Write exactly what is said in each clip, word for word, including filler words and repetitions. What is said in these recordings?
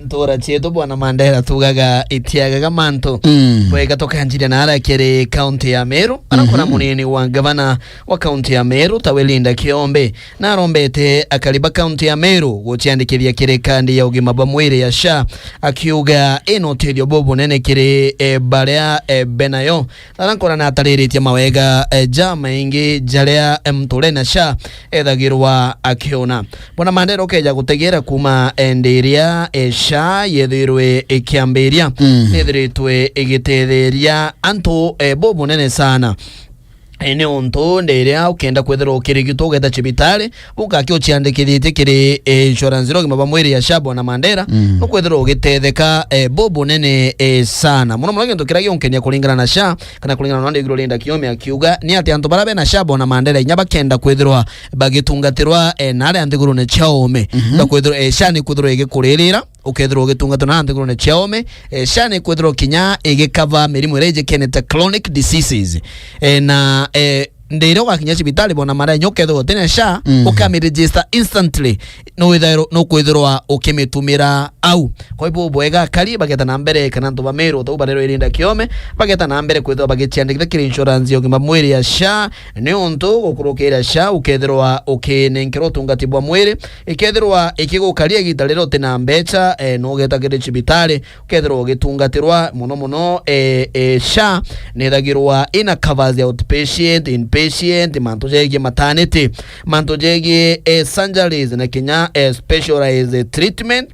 Ntura cietu, Bwana Mandela, tugaga itiagaga mantu. Mm. Bwega, tukanjiria naara kiri kaunti ya Meru, arakora Mhm. munini wa gavana wa kaunti ya Meru, tawe Linda Kiombe, na arombete akari ba kaunti ya Meru guciandikithia kiri kandi ya ugima bwa mwiri ya SHA, akiuga ina utethio bubunene kiri, eh, baria, eh, benayo. Nara nkona natariritie mawega, eh, jamaingi jaria, eh, muntu uria ena SHA ethagirwa akiona. Bwana Mandela, ukeja gutegera kuuma, eh, ndiria, eh, SHA yethirwe ikiambiria, Mhm. nithiritwe igitetheria antu, eh, bubunene sana. Eh, ni untu ndiria ukenda kwithirwa ukirigitwa ugeta cibitari, ukaki uciandikithitie kiri, eh, insurance ya ugima bwa mwiri ya SHA, Bwana Mandela, Mm. nukwithirwa ugitetheka, eh, bubunene, eh, sana. Muno muno gintu kiria giunkenia kuringana na SHA, kana kuringana na ndiguru Linda Kiome akiuga, ni ati antu baria bena SHA, Bwana Mandela, inya bakenda kwithirwa bagitungatirwa, eh, na aria nthigurune cia ome, Mhm. bakwithirwa, eh, SHA ni kwithirwa igikuririra, ukethirwa ugitungatwa na nthigurune cia ome, eh, SHA ni kwithirwa kinya igikava mirimu iria ijikenete, chronic diseases. Eh, na, eh, ndiria ugakinya cibitari, Bwana Mandela, inya ukethirwa utina SHA, Mhm. ukamiregister instantly, nukwithirwa, nukwithirwa ukimitumira au. Kwa hivyo, bwega akari bageta na mbere, kana antu ba Meru, tau barerwa Linda Kiome, bageta na mbere kwithirwa bagiciandikithia kiri insurance ya ugima mwiri ya SHA, ni untu gukurukira SHA ukethirwa ukinenkerwa utungati bwa mwiri, ikethirwa ikigukaria igita riria utina mbeca, eh, nugeta kiri cibitari, ukethirwa ugitungatirwa. Muno muno, eh, eh, SHA nithagirwa ina covers ya outpatient, inpatient, mantu jegie maternity, mantu jegie, eh, surgeries, na kinya, eh, specialized treatment.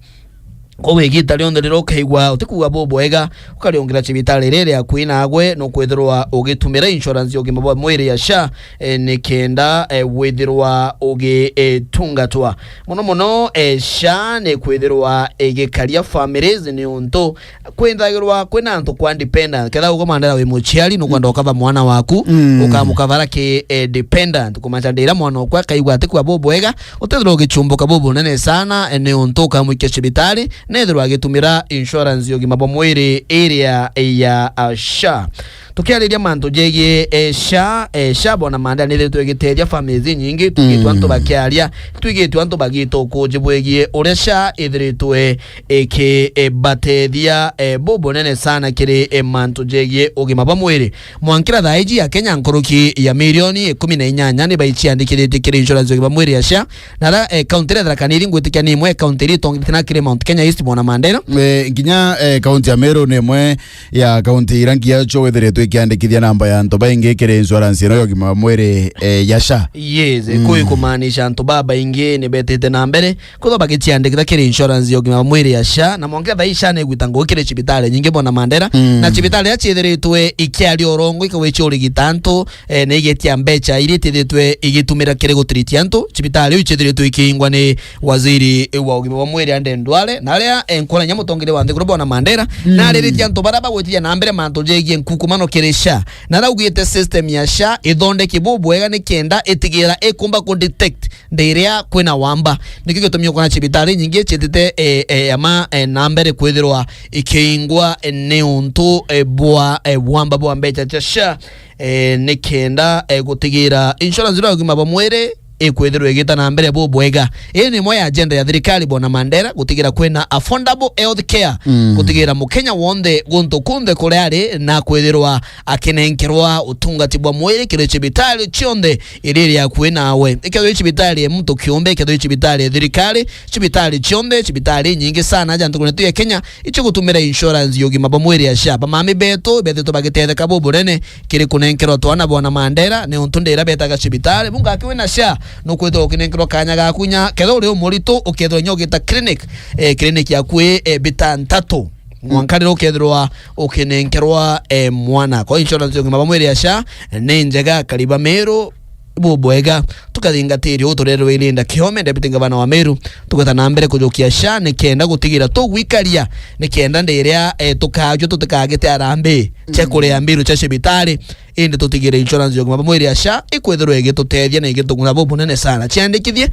Koguo igita rionthe riria ukaigua utikuigua bubwega, ukariungira cibitari riria ri akui nagwe, nukwithirwa ugitumira insurance ya ugima bwa mwiri ya SHA, eh, nikenda, eh, withirwa ugitungatwa. Muno muno, eh, SHA ni kwithirwa igikaria families, ni untu kwithagirwa kwina antu kwa dependent. Ketha ugo Mandela wi muciari, nukwenda ukava mwana waku, Mm. ukamukavara ki, eh, dependent. Kumacha ndira mwana okwa akaigua atikua bubwega, utethirwa ugichumbuka bubunene sana, eh, ni untu ukamwikia cibitari, nethirwa agitumira insurance ya ugima bwa mwiri iria ya, ah, SHA. Tukiariria mantu jegie, eh, SHA, eh, SHA, Bwana Mandela, nithiritwe igitethia families inyingi, twigitwe Mm. antu bakiaria, twigitwe antu bagita ukuji bwegie uria SHA ithiritwe ikibatethia, eh, bubunene sana kiri, eh, mantu jegie ugima bwa mwiri. Mwankira thaa iji Akenya nkuruki ya milioni ikumi na inyanya ni baiciandikithitie kiri insurance ya ugima bwa mwiri ya SHA, na ara, eh, kaunti iria Tharaka Nithi ngwitikia ni imwe ya kaunti iria itongetie na kiri Mount Kenya East, Bwana Mandela. Eh, nginya, eh, kaunti ya Meru ni imwe ya kaunti iria nginya cio withiritwe ikiandikithia namba ya antu baingi kiri insurance ino ya ugima wa mwiri, eh, ya SHA. Yes, Mm. kwi kumaanisha antu babaingi ni betite na mbere kwithirwa bagiciandikithia kiri insurance ya ugima wa mwiri ya SHA, na mwanka thaa ii SHA ni igwita ngugi kiri cibitari nyingi, Bwana Mandela, Mm. na cibitari iria ciithiritwe ikiaria urongo, ikagwicia urigita antu, eh, na igetia mbeca iria itithitwe igitumira kiri gutiriti antu. Cibitari iu ciithiritwe ikiingwa ni waziri wa ugima bwa mwiri Aden Duale, na aria, eh, nkuona inya mutongeria wa nthiguru Bwana Mandela, Mm. na ariritie antu baria bagwitithia na mbere mantu jegie nkukumano kiri SHA, na araugite system ya SHA ithondeki bubwega nikenda itigira ikumba ku detect ndiria kwina wamba. Nikio gitumi ukona cibitari nyingi ciitite, eh, eh, ama, eh, na mbere kwithirwa ikiingwa, eh, ni untu, eh, bwa, eh, wamba bwa mbeca cia SHA, eh, nikenda, eh, gutigira insurance ya ugima bwa mwiri ikwithirwa igita na mbere bubwega. Ii ni imwe ya agenda ya thirikari, Bwana Mandela, gutigira kwina affordable health care, Mm. gutigira Mukenya wonthe guntu kunthe kuria ari na kwithirwa akinenkerwa utungati bwa mwiri kiri cibitari cionthe iria iri akui nawe. Ikethirwa i cibitari ya muntu kiumbe, ikethirwa i cibitari ya thirikari, cibitari cionthe, cibitari inyingi sana aja nthiguru yetu ya Kenya, icio gutumira insurance ya ugima bwa mwiri ya SHA. Bamami betu bethitwe bagitetheka bubunene kiri kunenkerwa twana, Bwana Mandela, ni untu ndira betaga cibitari. Bunga aki wina SHA, nukwithirwa ukinenkerwa kanya gaku inya, kethirwa uri umuritu, ukethirwa inya ugita clinic, eh, clinic yaku i, eh, bita ntatu. Mwanka riria ukethirwa ukinenkerwa, eh, mwana. Kwa insurance ya ugima bwa mwiri ya SHA ni njega, akari ba Meru, bubwega. Tukathingatiria uu turerwe i Linda Kiome, Deputy Governor wa Meru, tugeta na mbere kujukia SHA nikenda gutigira tugwikaria, nikenda ndiria, eh, tukajua tutikagite arambi cia Mm. kuria mbiru cia cibitari, indi tutigire insurance ya ugima bwa mwiri ya SHA ikwithirwa igitutethia na igituguna bubunene sana. Ciandikithie,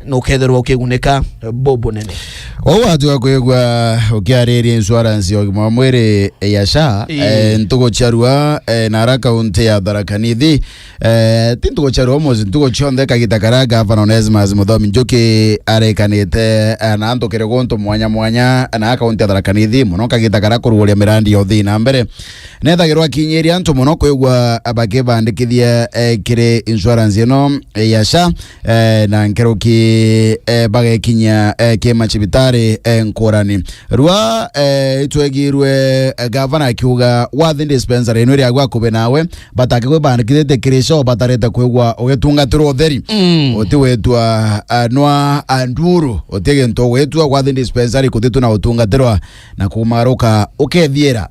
na ukethirwa ukigunika bubunene. Ou watuga kwigua ukiariria insurance ya ugima wa mwiri ya SHA, Ii. eh, ntuku cia rua, eh, na ara kaunti ya Tharaka Nithi, eh, ti ntuku cia rua, almost ntuku cionthe, kagita karia Gavana Onesmus Muthomi Njuki arekanite, eh, na antu kiri guntu mwanya mwanya na kaunti ya Tharaka Nithi, muno kagita karia kuruguria mirandi ya uthii na mbere. Nethagirwa akinyiria antu muno kwigua bakibandikithia, eh, kiri insurance ino, eh, ya SHA, eh, na nkeruki, eh, bagekinyia, eh, ki macibitari, eh, nkurani. Rua, eh, itwegirwe, eh, gavana akiuga, wathi dispensary ino iri agu akubi nawe, batake kwibandikithitie kiri SHA, batarite kwigua ugitungatirwa utheri. Mm. Uti witwa, ah, nwa, ah, nduru, uti gintu ugwitwa, wathi dispensary kuthi tu na utungatirwa na kumaruka ukethiira.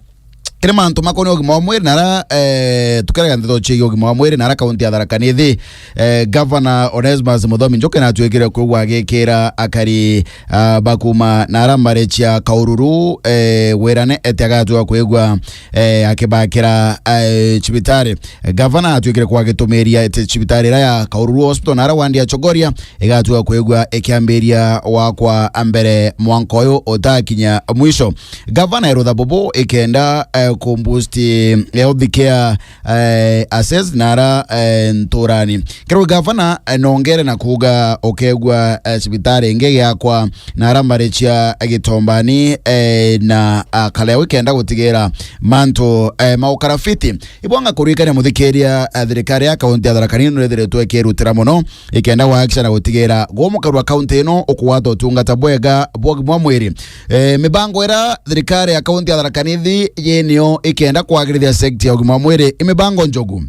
Kiri mantu makonie ugima wa mwiri, na ara, eh, tukerega ndeto ciigie ugima wa mwiri, na ara kaunti ya Tharaka Nithi, eh, Gavana Onesmus Muthomi Njuki natwikire kwigua agikira akari, ah, bakuma na ara mbari cia Kaururu, eh, wirane eti agatuga kwigua, eh, akibakira, eh, cibitari. Gavana atwikire kwagitumiria eti cibitari ira ya Kaururu Hospital na ara wandi ya Chogoria igatuga kwigua ikiambiria wakwa mbere mwanka uyu utakinya mwisho. Gavana erutha bubu ikenda, eh, kumboost, eh, health care, eh, access na ara, eh, nturani. Kero gavana, eh, nongere na kuga ukegwa, eh, cibitari ingi giakwa na ara mbari cia Gitombani, eh, na, ah, Kalea wikenda gutigira mantu, eh, maukara fiti. Ibwanga kurikania muthikiria, eh, thirikari ya kaunti ya Tharaka Nithi nirethiritwe ikirutira muno ikenda gwakisha na gutigira gwo mukari wa kaunti ino ukugwata utungata bwega bwa ugima wa mwiri. Eh, mibango ira thirikari ya kaunti ya Tharaka Nithi yinio ikenda kwagirithia sector ya ugima wa mwiri i mibango njogu.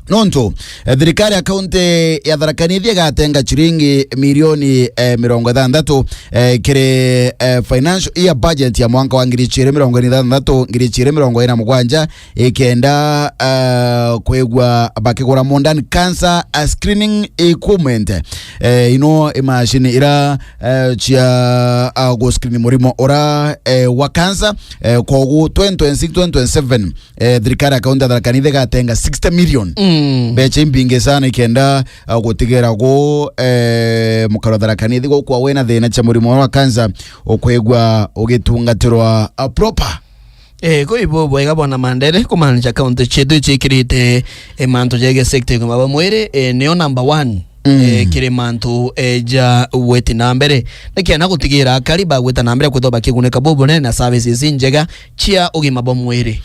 Nontu, eh, thirikari ya kaunti ya Tharaka Nithi igatenga ciringi milioni, eh, mirongo ithanthatu, eh, kiri, eh, financial year budget ya mwanka wa ngiri igiri mirongo iri na ithanthatu, ngiri igiri mirongo iri na mugwanja, ikenda, eh, kwigua bakigura modern cancer, eh, screening equipment. Eh, ino imashini ira, eh, cia, ah, guscreen murimo ura, eh, wa cancer, eh, kogu twenty twenty-six, twenty twenty-seven, eh, thirikari ya kaunti ya Tharaka Nithi igatenga sixty million. Mm. Mbeca imbingi sana ikenda, ah, gutigira gu, eh, mukaro wa Tharaka Nithi gukwa wina thina cia murimo wa cancer ukwigua ugitungatirwa, ah, proper. Eh, kwi bubwega bwana Mandere kumaanisha kaunti cietu iciikirite, eh, mantu jegie sector ya ugima bwa mwiri, eh, nio number one, mm, eh, kiri mantu, eh, ja gwiti na mbere. Nikiana gutigira akari bagwita na mbere kwithwa bakigunika bubunene na services injega cia ugima bwa mwiri.